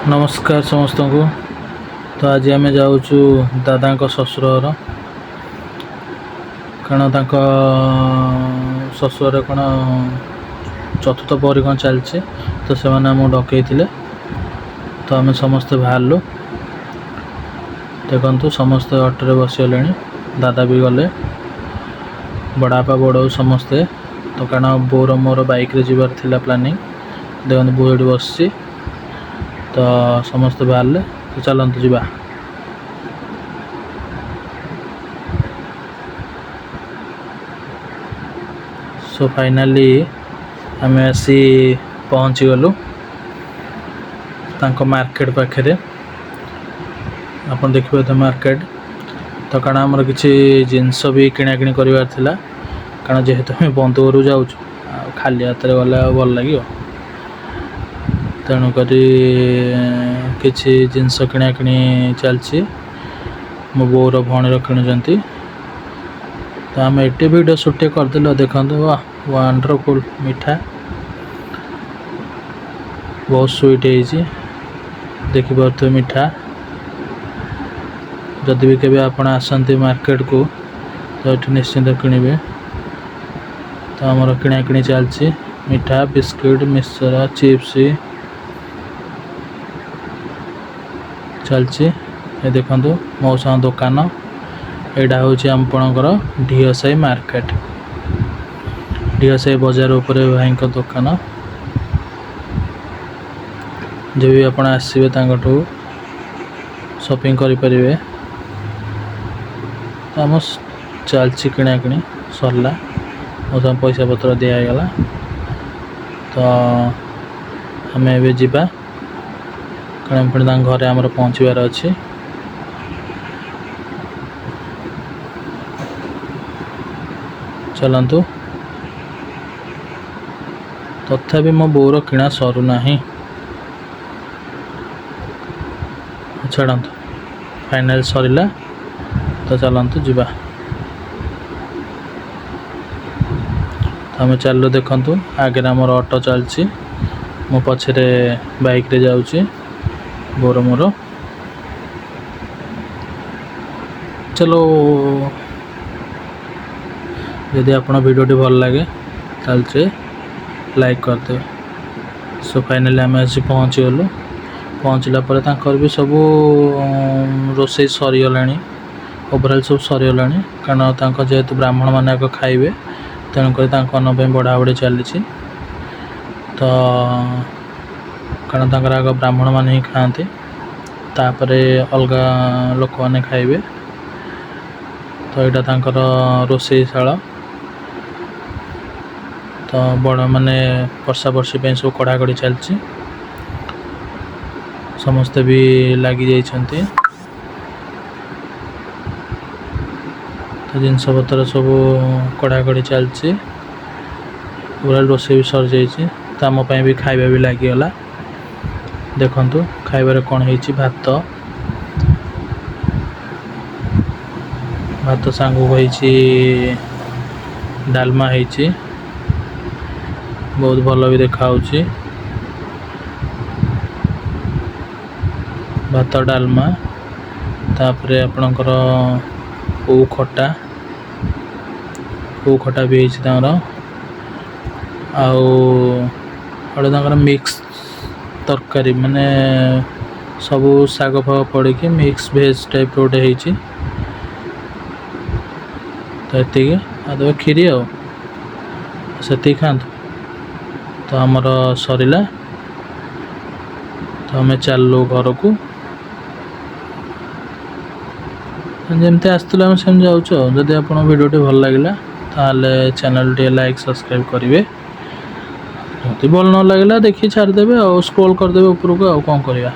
ନମସ୍କାର ସମସ୍ତଙ୍କୁ। ତ ଆଜି ଆମେ ଯାଉଛୁ ଦାଦାଙ୍କ ଶ୍ୱଶୁର ଘର, କାରଣ ତାଙ୍କ ଶ୍ୱଶୁର କ'ଣ ଚତୁର୍ଥ ପହରି କ'ଣ ଚାଲିଛି, ତ ସେମାନେ ଆମକୁ ଡକେଇଥିଲେ। ତ ଆମେ ସମସ୍ତେ ବାହାରିଲୁ। ଦେଖନ୍ତୁ, ସମସ୍ତେ ଅଟୋରେ ବସିଗଲେଣି। ଦାଦା ବି ଗଲେ, ବଡ଼ବାପା, ବଡ଼ ସମସ୍ତେ। ତ କାରଣ ବୋଉର ମୋର ବାଇକ୍ରେ ଯିବାର ଥିଲା ପ୍ଲାନିଂ। ଦେଖନ୍ତୁ, ବୋଉ ଏଠି ବସିଛି। ତ ସମସ୍ତେ ବାହାରିଲେ, ତ ଚାଲନ୍ତୁ ଯିବା। ସୋ ଫାଇନାଲି ଆମେ ଆସି ପହଞ୍ଚିଗଲୁ ତାଙ୍କ ମାର୍କେଟ ପାଖରେ। ଆପଣ ଦେଖିପାରୁଥିବେ ମାର୍କେଟ। ତ କାରଣ ଆମର କିଛି ଜିନିଷ ବି କିଣାକିଣି କରିବାର ଥିଲା, କାରଣ ଯେହେତୁ ଆମେ ବନ୍ଧୁ ଘରକୁ ଯାଉଛୁ, ଆଉ ଖାଲି ହାତରେ ଗଲେ ଆଉ ଭଲ ଲାଗିବ? ତେଣୁକରି କିଛି ଜିନିଷ କିଣାକିଣି ଚାଲିଛି। ମୋ ବୋଉର ଭଉଣୀର କିଣୁଛନ୍ତି। ତ ଆମେ ଏଠି ଭିଡ଼ିଓ ସୁଟ୍ ଟିକେ କରିଦେଲୁ। ଦେଖନ୍ତୁ, ୱାଣ୍ଡରଫୁଲ୍ ମିଠା, ବହୁତ ସୁଇଟ୍ ହେଇଛି। ଦେଖିପାରୁଥିବେ ମିଠା। ଯଦି ବି କେବେ ଆପଣ ଆସନ୍ତି ମାର୍କେଟକୁ, ତ ଏଠି ନିଶ୍ଚିନ୍ତ କିଣିବେ। ତ ଆମର କିଣାକିଣି ଚାଲିଛି। ମିଠା, ବିସ୍କୁଟ, ମିକ୍ସଚର, ଚିପ୍ସ ଚାଲିଛି। ଏ ଦେଖନ୍ତୁ ମଉସାଙ୍କ ଦୋକାନ। ଏଇଟା ହେଉଛି ଆପଣଙ୍କର ଢିଅସାହି ମାର୍କେଟ। ଢିଅସାହି ବଜାର ଉପରେ ଭାଇଙ୍କ ଦୋକାନ। ଯେବେ ବି ଆପଣ ଆସିବେ, ତାଙ୍କଠୁ ସପିଂ କରିପାରିବେ। ତ ଆମ ଚାଲିଛି କିଣାକିଣି, ସରିଲା। ମଉସାଙ୍କ ପଇସା ପତ୍ର ଦିଆ ହେଇଗଲା। ତ ଆମେ ଏବେ ଯିବା, କାରଣ ପୁଣି ତାଙ୍କ ଘରେ ଆମର ପହଞ୍ଚିବାର ଅଛି। ଚାଲନ୍ତୁ। ତଥାପି ମୋ ବୋଉର କିଣା ସରୁନାହିଁ। ଛାଡ଼ନ୍ତୁ, ଫାଇନାଲ୍ ସରିଲା। ତ ଚାଲନ୍ତୁ ଯିବା। ତ ଆମେ ଚାଲିଲୁ। ଦେଖନ୍ତୁ, ଆଗରେ ଆମର ଅଟୋ ଚାଲିଛି, ମୁଁ ପଛରେ ବାଇକ୍ରେ ଯାଉଛି। ବୋଉର ମୋର ଚଲୋ। ଯଦି ଆପଣ ଭିଡ଼ିଓଟି ଭଲ ଲାଗେ, ତାହେଲେ ସେ ଲାଇକ୍ କରିଦେବେ। ସୋ ଫାଇନାଲି ଆମେ ଆସି ପହଞ୍ଚିଗଲୁ। ପହଞ୍ଚିଲା ପରେ ତାଙ୍କର ବି ସବୁ ରୋଷେଇ ସରିଗଲାଣି, ଓଭରାଲ୍ ସବୁ ସରିଗଲାଣି। କାରଣ ତାଙ୍କ ଯେହେତୁ ବ୍ରାହ୍ମଣମାନେ ଆଗ ଖାଇବେ, ତେଣୁକରି ତାଙ୍କ ପାଇଁ ବଢ଼ା ବଢ଼ି ଚାଲିଛି। ତ କାରଣ ତାଙ୍କର ଆଗ ବ୍ରାହ୍ମଣମାନେ ହିଁ ଖାଆନ୍ତି, ତାପରେ ଅଲଗା ଲୋକମାନେ ଖାଇବେ। ତ ଏଇଟା ତାଙ୍କର ରୋଷେଇ ଶାଳ। ତ ବଡ଼ ମାନେ ବର୍ଷା ବର୍ଷି ପାଇଁ ସବୁ କଢ଼ାକଢ଼ି ଚାଲିଛି। ସମସ୍ତେ ବି ଲାଗି ଯାଇଛନ୍ତି। ତ ଜିନିଷପତ୍ର ସବୁ କଢ଼ାକଢ଼ି ଚାଲିଛି। ପୁରା ରୋଷେଇ ବି ସରିଯାଇଛି। ତ ଆମ ପାଇଁ ବି ଖାଇବା ବି ଲାଗିଗଲା। ଦେଖନ୍ତୁ ଖାଇବାରେ କ'ଣ ହେଇଛି। ଭାତ, ଭାତ ସାଙ୍ଗକୁ ହେଇଛି ଡାଲମା ହେଇଛି। ବହୁତ ଭଲ ବି ଦେଖାହେଉଛି। ଭାତ, ଡାଲମା, ତାପରେ ଆପଣଙ୍କର ଓଉ ଖଟା, ଓଉ ଖଟା ବି ହେଇଛି ତାଙ୍କର। ଆଉ ଗୋଟେ ତାଙ୍କର ମିକ୍ସ ତରକାରୀ, ମାନେ ସବୁ ଶାଗ ଫାଗ ପଡ଼ିକି ମିକ୍ସ ଭେଜ୍ ଟାଇପ୍ର ଗୋଟେ ହେଇଛି। ତ ଏତିକି, ଆଉ ତେବେ କ୍ଷୀରି, ଆଉ ସେତିକି ଖାଆନ୍ତୁ। ତ ଆମର ସରିଲା। ତ ଆମେ ଚାଲିଲୁ ଘରକୁ। ଯେମିତି ଆସିଥିଲୁ, ଆମେ ସେମିତି ଯାଉଛୁ। ଆଉ ଯଦି ଆପଣଙ୍କ ଭିଡ଼ିଓଟି ଭଲ ଲାଗିଲା, ତାହେଲେ ଚ୍ୟାନେଲ୍ ଟିକେ ଲାଇକ୍, ସବସ୍କ୍ରାଇବ୍ କରିବେ। ଯଦି ଭଲ ନ ଲାଗିଲା, ଦେଖି ଛାଡ଼ିଦେବେ ଆଉ ସ୍କ୍ରୋଲ୍ କରିଦେବେ ଉପରକୁ। ଆଉ କ'ଣ କରିବା?